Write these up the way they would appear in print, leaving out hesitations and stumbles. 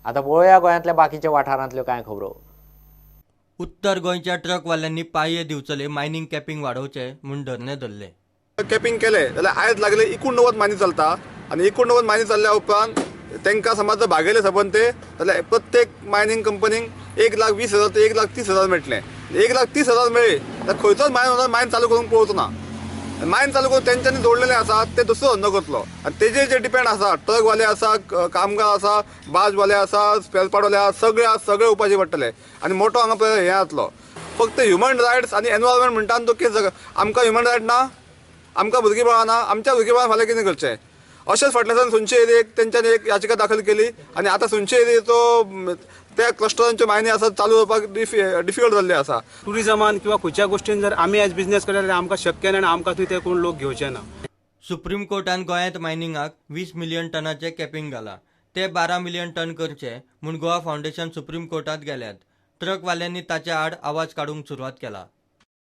आतां पळोवया गोंयांतल्या बाकीच्या वाठारांतल्यो कांय खबरो. उत्तर गोंयच्या ट्रकवाल्यांनी पांये दिवचले मायनिंग कॅपिंग वाडोवचें म्हूण धरणे धरले. कॅपिंग केलें जाल्यार आयज लागले 89 मायनी चलता आनी 89 मायनी चल्ल्या उपरांत तांकां समज जर भागयले सबंद ते जाल्यार प्रत्येक मायनींग कंपनीक 1,20,000 ते 1,30,000 मेळटलें. 1,30,000 मेळ्ळी जाल्यार खंयचोच मायन ओनर मायन चालू करूंक पळोवचो ना. मायन चालू करून तेंच्यांनी जोडलेले आसा ते दुसरो धंदो करतलो आनी तेजेर जे डिपेंड आसा ट्रकवाले आसा, कामगार आसा, बाजवाले आसा, स्पेअर पार्टवाले आसा, सगळे आसा, सगळे उपाशी पडटले आनी मोटो हांगा पळय हें जातलो. फक्त ह्युमन रायट्स आनी एनवायरमेंट म्हणटा तो केस आमकां ह्युमन रायट ना, आमकां भुरगीं बाळां ना, आमच्या भुरगीं बाळां फाल्यां कितें करचें? अशेंच फाटल्या सान सुनशे एरियेक तेंच्यांनी एक याचिका दाखल केली आनी आतां सुनशे एरियेचो त्या क्लस्टरांच्यो मायनी आसा चालू जावपाक डिफिकल्ट जाल्ले आसा. टुरिजमान किंवा खंयच्या गोश्टीन जर आमी आयज बिजनेस करता जाल्यार आमकां शक्य ना आनी आमकां थंय ते कोण लोक घेवचे ना. सुप्रीम कोर्टान गोंयांत मायनिंगाक 20 मिलियन टनाचें कॅपिंग घालां, ते 12 मिलियन टन करचे म्हूण गोवा फावंडेशन सुप्रीम कोर्टांत गेल्यात. ट्रकवाल्यांनी ताच्या आड आवाज काडूंक सुरवात केला.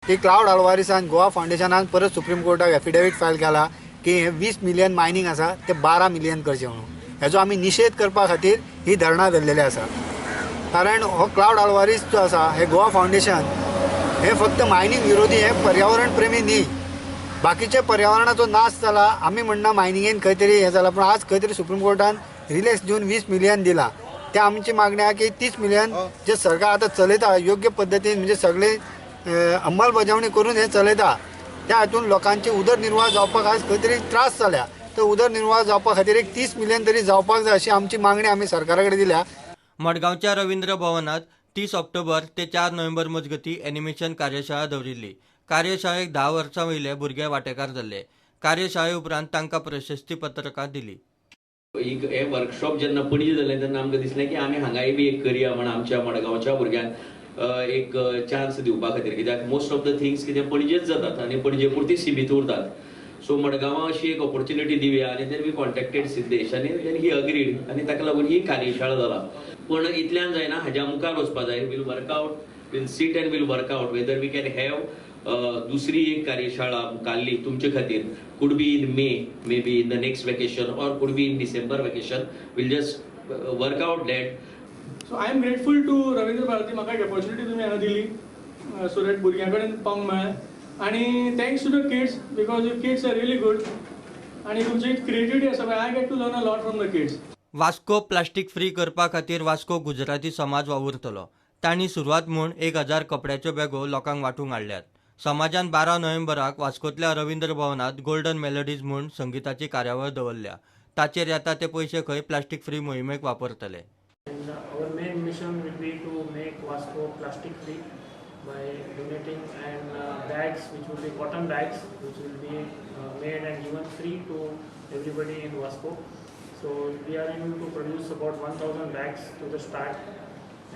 की क्लावड अल्वारिसान गोवा फावंडेशनान परत सुप्रीम कोर्टाक एफिडेवीट फायल केला की हे 20 मिलियन मायनींग आसा ते 12 मिलियन करचे म्हणून. हेजो आमी निशेध करपा खातीर ही धरणां धरलेली आसा. कारण हो क्लावड अल्वारीस जो आसा हे गोवा फावंडेशन हे फक्त मायनींग विरोधी, हे पर्यावरण प्रेमी न्ही. बाकीचे पर्यावरणाचो नाश जाला, आमी म्हणना मायनिंगेन खंय तरी हें जाला, पूण आज खंय तरी सुप्रीम कोर्टान रिलॅक्स दिवन 20 मिलियन दिला. ते आमची मागणी आहा की 30 मिलियन जे सरकार आतां चलयता योग्य पद्दतीन, म्हणजे सगळे अंमलबजावणी करून हे चलयता, त्या हातून लोकांची उदरनिर्वाह जावपाक आज खंय तरी त्रास जाल्या, तर उदरनिर्वाह जावपा खातीर एक 30 मिलियन तरी जावपाक जाय अशी आमची मागणी आमी सरकारा कडेन दिल्या. मडगांवच्या रवींद्र भवनात 30 ऑक्टोबर ते 4 नोव्हेंबर मजगती एनिमेशन कार्यशाळा दवरिल्ली. कार्यशाळेक 10 वर्सां वयले भुरगे वांटेकार जाल्ले. कार्यशाळे उपरांत तांकां प्रशस्ती पत्रकां दिली. एक हे वर्कशॉप जेन्ना पणजे जालें तेन्ना आमकां दिसलें की आमी हांगाय बी एक करया म्हण आमच्या मडगांवच्या भुरग्यांक एक चान्स दिवपा खातीर, कित्याक मोस्ट ऑफ the things कितें पणजेच जातात आनी पणजे पुरती सिमीत उरतात. सो मडगांवां अशी एक ऑपॉर्च्युनिटी दिवया आनी then we contacted Siddhesh आनी ही अग्रीड आनी ताका लागून ही कार्यशाळा जाला. पूण इतल्यान जायना, हाज्या मुखार वचपा जाय. We'll work out, we'll sit and we'll work out whether we can have दुसरी एक कार्यशाळा मुखारली तुमचे खातीर. Could be in May, may be in the next vacation or could be in December vacation. We'll just work out that. So I am grateful to Ravindra Bharati, म्हाका एक opportunity तुमी हांगा दिली सो that भुरग्यां कडेन पावंक मेळ्ळें. आनी thanks to the kids because you kids are really good आनी तुमची क्रिएटिविटी आसा. I get to learn a lot from the kids. Vasco plastic free करपा खातीर वास्को गुजराती समाज वावुरतलो. तांणी सुरवात म्हूण 1000 कपड्याच्यो बॅगो लोकांक वांटूंक हाडल्यात. समाजान 12 नोव्हेंबराक वास्कोतल्या रवींद्र भवनात गोल्डन मेलोडीज म्हूण संगिताची कार्यावळ दवरल्या. ताचेर येता ते पयशे खंय प्लास्टीक फ्री मोहिमेक वापरतले. Our main mission will be to make Vasco plastic free by donating and bags which will be cotton bags which will be made and given free to everybody in Vasco. So we are aiming to produce about 1000 bags to the start,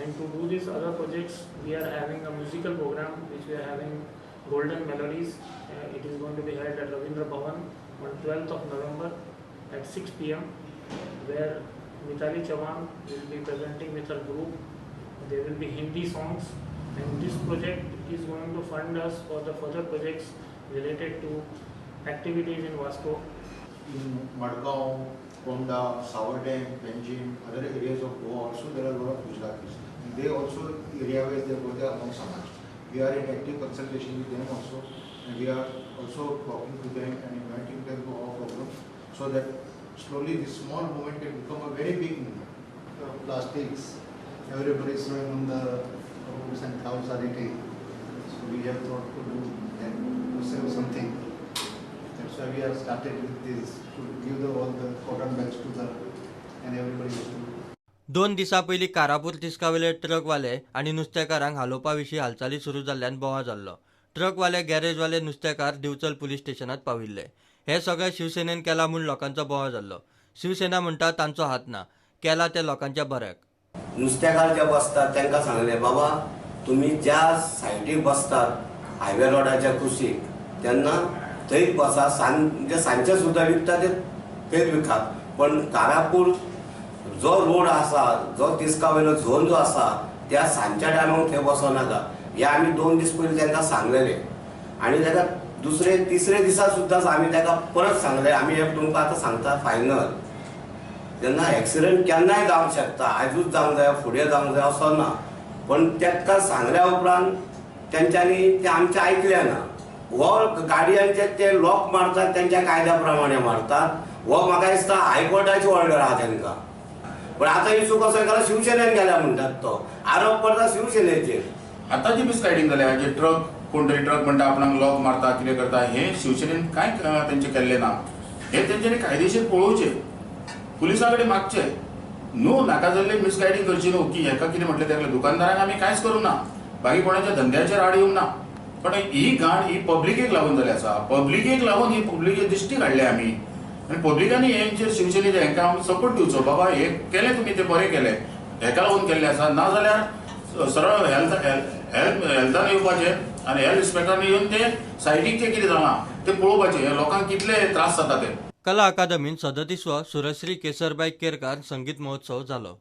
and to do these other projects we are having a musical program which we are having Golden Melodies. It is going to be held at Ravindra Bhavan on 12th of November at 6 p.m. where Mitali Chavan will be presenting with her group. There will be Hindi songs, and this project is going to fund us for the further projects related to activities in Vasco. In Madgaon, Ponda, Savardem, Panjim, other areas of Goa also there are a lot of Gujaratis. And they also area wise they go their own samaj. We are in active consultation with them also, and we are also talking to them and inviting them to our programs so that slowly this small movement can become a very big movement. Plastics, everybody is throwing on the roads and cows are eating. So we have thought to do that, to save something. That's why we have started with this, to give the, all the cotton bags to the, and everybody has to. 2 दिसां पयलीं कारापूर तिस्कावेले ट्रकवाले आनी नुस्तेकारांक हालोवपा विशीं हालचाली सुरू जाल्ल्यान बोवाळ जाल्लो. ट्रकवाले, गॅरेजवाले, नुस्तेकार दिवचल पुलीस स्टेशनांत पाविल्ले. हे सगळे शिवसेनेन केला म्हूण लोकांचो बोवाळ जाल्लो. शिवसेना म्हणटा तांचो हात ना, केला ते लोकांच्या बऱ्याक. नुस्तेकार जे बसतात तांकां सांगलें, बाबा तुमी ज्या सायडीक बसतात हायवे रोडाच्या कुशीक तेन्ना थंयच बसा, म्हणजे सांजचे सुद्दां विकता ते थंयच विकात, पण कारापूर जो रोड आसा, जो तिस्का वयलो झोन जो आसा त्या सांजच्या टायमाक थंय बसो नाका. हे आमी 2 दीस पयलीं तांकां सांगलेले आनी ताका दुसरे तिसरे दिसा सुद्दां आमी ताका परत सांगले. आमी हे तुमकां आतां सांगता फायनल, तेन्ना एक्सिडंट केन्नाय जावंक शकता, आयजूच जावंक जाय फुडें जावंक जाय असो ना. पण ताका सांगल्या उपरांत तेंच्यांनी तें आमचें आयकलें ना. हो गाडयांचे ते लॉक मारतात तेंच्या कायद्या प्रमाणे मारतात, हो म्हाका दिसता हायकोर्टाची ऑर्डर आहा तेंकां. पण आतां इशू कसो केला, शिवसेनेन गेल्या म्हणटात, तो आरोप करता शिवसेनेचेर. आतां जी मिसगायडींग जाल्या, जे ट्रक कोण तरी ट्रक म्हणटा आपणाक लॉक मारता कितें करता, हें शिवसेनेन कांय तेंचें केल्लें ना. हें तेंच्यांनी कायदेशीर पळोवचें, पुलिसां कडेन मागचें न्हू, नाका जाल्लें मिसगायडींग करची न्हू की हेका कितें म्हटलें तेका. दुकानदारांक आमी कांयच करूंक ना, बाकी कोणाच्या धंद्याचेर आड येवंक ना, पण ही घाण ही पब्लिकेक लागून जाली आसा. पब्लिकेक लागून ही पब्लिके दिश्टी काडल्या आमी आनी पब्लिकांनी हेंचेर शिवसेनेचे हेंकां आमी सपोर्ट दिवचो. बाबा हे केलें तुमी तें बरें केलें, हेका लागून केल्लें आसा. ना जाल्यार सरळ हेल्थान येवपाचें आनी हेल्थ इन्स्पेक्टरान येवन ते सायडीक तें कितें जालां तें पळोवपाचें, लोकांक कितले त्रास जाता ते. कला अकादमीन 37वो सुरश्री केसरबाई केरकार संगीत महोत्सव जालो.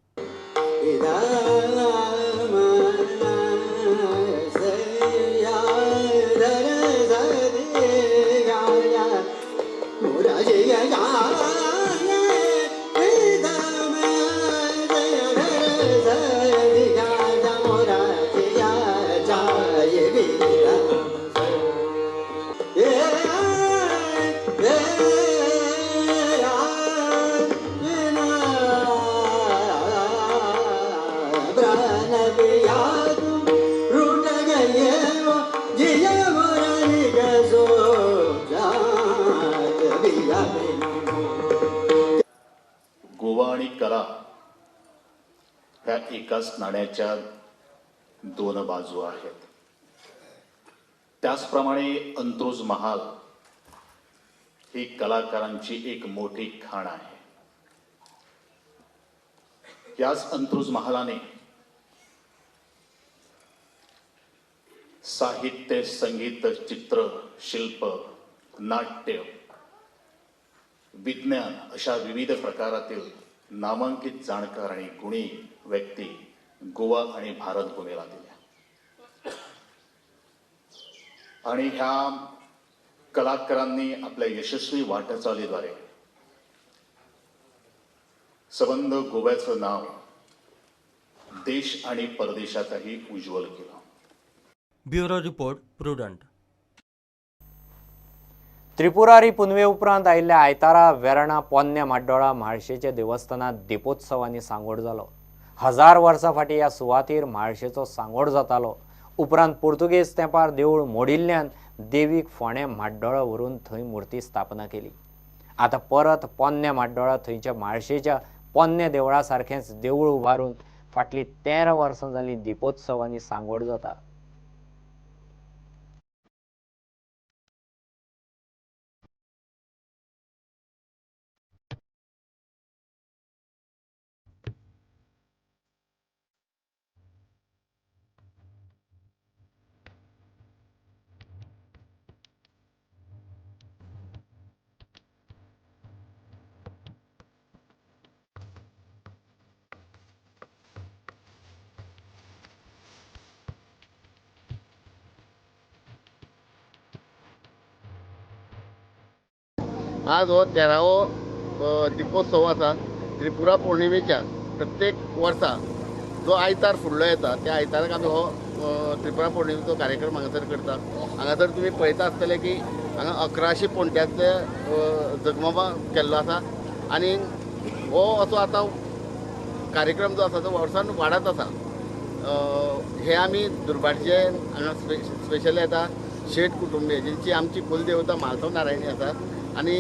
गोवा आणि कला ह्या एकाच नाण्याच्या दोन बाजू आहेत. त्याचप्रमाणे अंत्रुज महाल ही कलाकारांची एक मोठी खाण आहे. याच अंत्रुज महालाने साहित्य, संगीत, चित्र, शिल्प, नाट्य, विज्ञान अशा विविध प्रकारातील नामांकित जाणकार आणि गुणी व्यक्ती गोवा आणि भारत भूमीला दिल्या. आणि ह्या कलाकारांनी आपल्या यशस्वी वाटचालीद्वारे सबंध गोव्याचं नाव देश आणि परदेशातही उज्ज्वल केलं. Bureau report, Prudent. Tripurari पुनवे उपरांत आयिल्ल्या आयतारा वेर्णा पोन्न्या म्हाड्डोळा म्हाळशेच्या देवस्थानांत दीपोत्सवांनी सांगोड जालो. 1000 वर्सां फाटीं ह्या सुवातेर म्हाळशेचो सांगोड जातालो. उपरांत पुर्तुगेज तेंपार देवूळ मोडिल्ल्यान देवीक फोंडें म्हाड्डोळा व्हरून थंय मुर्ती स्थापना केली. आतां परत पोन्न्या म्हाड्डोळा थंयच्या म्हाळशेच्या पोन्न्या देवळा सारकेंच देवूळ उबारून फाटलीं 13 वर्सां जालीं दीपोत्सवांनी सांगोड जाता. आज हो 13वो दीपोत्सव आसा. त्रिपुरा पौर्णिमेच्या प्रत्येक वर्सा जो आयतार फुडलो येता त्या आयताराक आमी हो त्रिपुरा पौर्णिमेचो कार्यक्रम हांगासर करता. हांगासर तुमी पळयता आसतले की हांगा 1100 पोंट्याचे जगमगा केल्लो आसा आनी हो असो आतां कार्यक्रम जो आसा तो वर्सान वाडत आसा. हे आमी दुर्भाटचे हांगा स्पेशल येता शेट कुटुंबीय जेंची आमची कुलदेवता म्हालसो नारायणी आसा आनी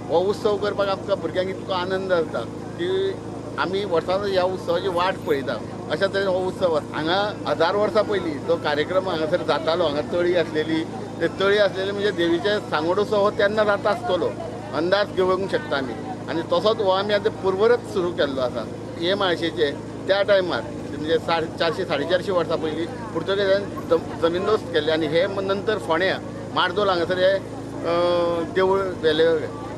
हो उत्सव करपाक आमकां भुरग्यांक इतको आनंद जाता की आमी वर्सान ह्या उत्सवाची वाट पळयता. अशा तरेन हो उत्सव हांगा 1000 वर्सां पयलीं जो कार्यक्रम हांगासर जातालो, हांगा तळी आसलेली, ते तळी आसलेली म्हणजे देवीचे सांगोड उत्सव हो तेन्ना जाता आसतलो अंदाज घेवंक शकता आमी आनी तसोच हो आमी आतां पुर्वरच सुरू केल्लो आसा. हे म्हाळशेचे त्या टायमार म्हणजे 450 450 वर्सां पयलीं पुर्तुगेजान जमीनदोस्त केल्ले आनी हे नंतर फोंड्या मार्दोल हांगासर हे देवूळ व्हेले.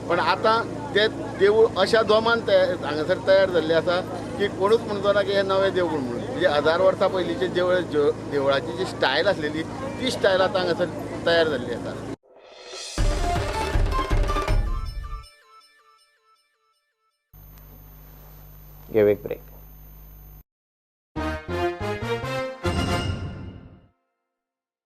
पण आतां ते देवूळ अशा जोमान हांगासर तयार जाल्लें आसा की कोणूच म्हणचो ना की हें नवें देवूळ म्हणून. म्हणजे 1000 वर्सां पयलींचे देवूळ देवळाची जी स्टायल आसलेली ती स्टायल आतां हांगासर तयार जाल्ली आसा. घेऊ एक ब्रेक.